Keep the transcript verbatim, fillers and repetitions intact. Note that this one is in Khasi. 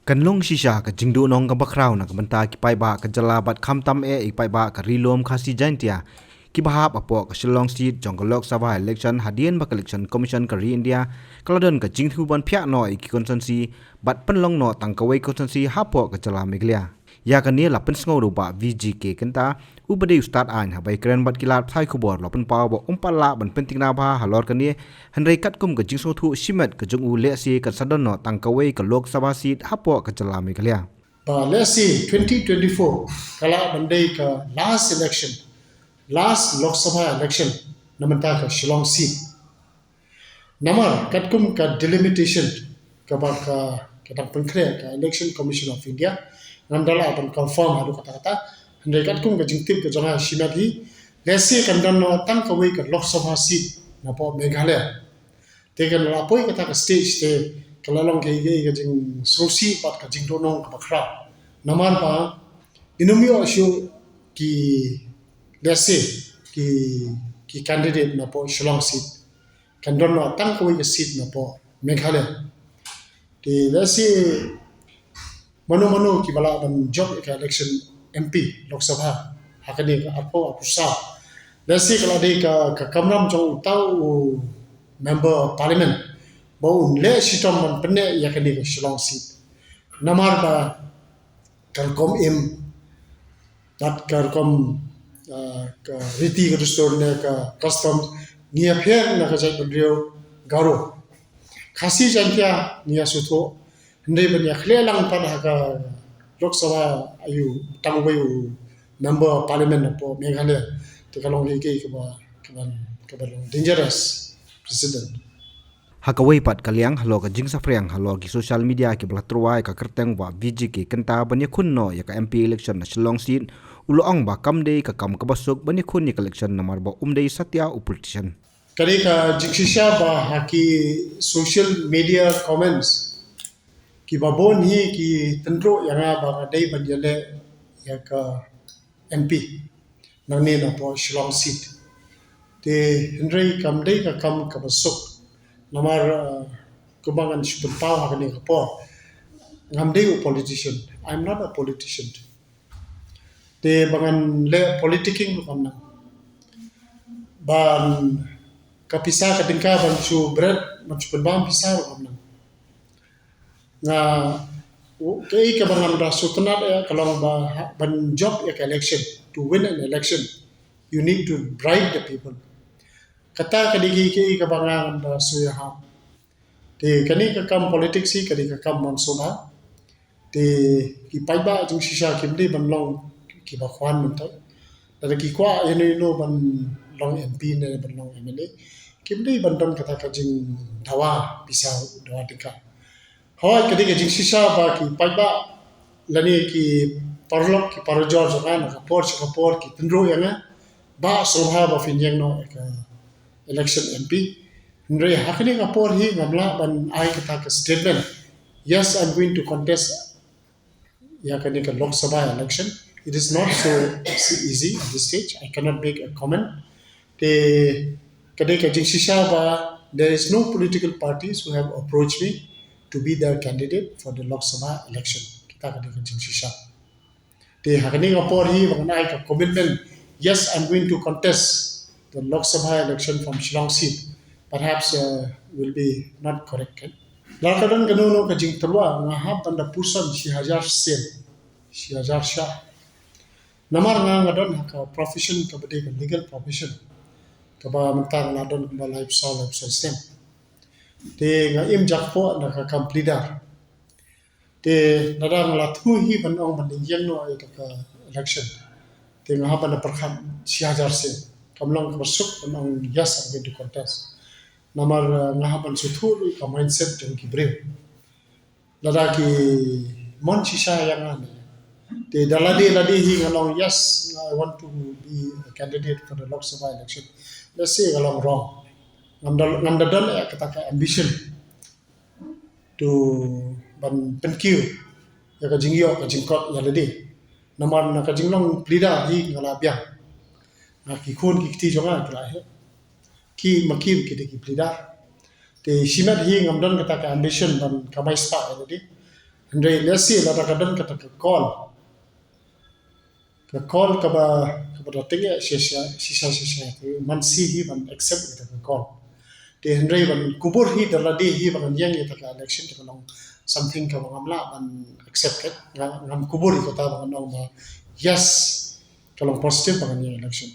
Kan long shisha ka jingduhnong kaba khraw na ka bynta ki paidbah ka jylla bad khamtam eh ki paidbah ka Ri Lum Khasi Jaintia kiba hap hapoh ka Shillong seat jong ka Lok Sabha election hadien ba ka Election Commission ka Ri India ka la don ka jingthmu ban phiah noh ïa ki constituency bad pynlong noh tang kawei constituency hapoh ka jylla Meghalaya. Ïa kane la pynsngew da u Bah V G K Kynta, uba dei u stad aiñ, haba ïakren bad ki lad pathai khubor, la pynpaw ba um pat lah ban pyntikna bha halor kane, hynrei katkum ka jingsngewthuh shimet ka jong u, lehse kan sa don noh tang kawei ka Lok Sabha seat hapoh ka jylla Meghalaya. Ba lehse twenty twenty-four ka lah ban dei ka last election, last Lok Sabha election na bynta ka Shillong seat. Namar katkum ka delimitation kaba ka, ka dang pynkhreh ka Election Commission of India, ngam da lah ban confirm haduh katta katta, hynrei katkum ka jingtip ka jong nga shimet hi, lehse kan don noh tang kawei ka Lok Sabha seat napoh Meghalaya. Te kan la poi kata ka stage te ka la long kaei kaei ka jingsngewsih bad ka jingduhnong kaba khraw. Namar ba ngim ïoh shuh ki, lehse ki, ki candidate napoh Shillong seat. Kan don noh tang kawei ka seat napoh Meghalaya. Te lehse mano mano kiba lah ban jop ïa ka election M P Lok Sabha ha kane ka arphew arphew saw, lehse ka la dei ka, ka kamram jong uta u Member of Parliament ba un leh shitom ban pynneh ïa kane ka Shillong seat. Namar ba ka rukom im bad ka rukom, ah, ka riti ka dustur ne ka custom ngi ïapher na ka jaitbynriew Garo. Khasi Jaintia ngi ïa sngewthuh, hynrei ban ïa khleh lang pat ha ka Lok Sabha, ïa u tang uwei u Member of Parliament napoh Meghalaya, te ka long kaei kaei kaba, kaba, kaba long dangerous precedent. Ha kawei pat ka liang, halor ka jingsaphriang halor ki social media kiba la tyrwa ïa ka kyrteng Bah V G K Kynta ban ïakhun noh ïa ka M P election na Shillong seat, u la ong ba kam dei ka kam kaba suk ban ïakhun ïa ka election namar ba um dei satia u politician. Ka dei ka jingshisha ba ha ki social media comments kiba bun hi ki tynruh ïa nga ba nga dei ban ïaleh ïa ka M P nangne napoh Shillong seat. Te hynrei kam dei ka kam kaba suk. Namar, uh, kumba ngan shu pynpaw ha kane ka por, ngam dei u politician. I'm not a politician. Te ba ngan leh politicking ruh kam nang. Ban ka pisa ka tyngka ban shu bret, ban shu pynbam pisa ruh kam nang. Nga, u, kaei kaba ngam da sngewtynnat ïa ka long ba ha, ban jop ïa ka election, to win an election, you need to bribe the people. Kata ka dei kaei kaba ngam da sngewthuh. Te kane ka kam politics hi ka dei ka kam ban sngewthuh. Te ki paidbah jingshisha kim dei ban long kiba khwan mynta. Lada ki kwah ïano ïano ban long M P ne ban long M L A, kim dei ban don kata ka jingdawa pisa, dawa tyngka. Hooid, ka dei ka jingshisha ba ki paidbah lane ki paralok ki parajor jong nga na ka por sha ka por ki tynruh ïa nga ba sngewbha ba phin ïeng noh ïa ka election M P. Hynrei ha kane ka por hi ngam lah ban ai kata ka statement, "Yes, I'm going to contest ïa kane ka Lok Sabha election." It is not so, so easy at this stage. I cannot make a comment. Te ka dei ka jingshisha ba there is no political parties who have approached me to be their candidate for the Lok Sabha election. Kita ka dei ka jingshisha. Te ha kane ka por hi ba ngan ai ka commitment, "Yes, I'm going to contest the Lok Sabha election from Shillong seat," perhaps, uh, will be not correct, kan? Lada ka don kano kano ka jingtyrwa, nga hap ban da puson shi hajar sien, shi hajar shah. Namar nga nga don ha ka profession kaba dei ka legal profession, kaba mynta nga la don kumba laiphew saw, laiphew san snem. Te nga im jakpoh na ka kam pleader. Te lada nga la thmu hi ban ong ban ïeng noh ïa ka election, te nga hap ban da pyrkhat shi hajar sien. Kam long kaba suk ban ong, "Yes, I'm going to contest." Namar, eh, nga hap ban sngewthuh ruh ïa ka mindset jong ki briew. Lada ki mon shisha ïa nga ne, te da lade lade hi nga long, "Yes, I want to be a candidate for the Lok Sabha election." Lehse ka long wrong. Ngam da, ngam da don ïa kata ka ambition to ban pynkiew ïa ka jingïoh ka jingkot ïa lade. Namar na ka jinglong pleader hi nga la biang. Nga, ki khun ki kti jong nga ki la heh. Ki ma ki ki dei ki pleader. Te shimet hi ngam don kata ka ambition ban kamai spah ïa lade. Hynrei lehse lada ka don kata ka call, ka call kaba, kaba da tyngeh shisha shisha shisha, te man shisha hi ban accept kata ka call. Te hynrei ban kubur hi da lade hi ba ngan ïeng ïa kata ka election, te ka long something kaba ngam lah ban accept. Ngam, ngam kubur ïa kata, ba ngan ong ba yes, ka long positive ba ngan ïeng election.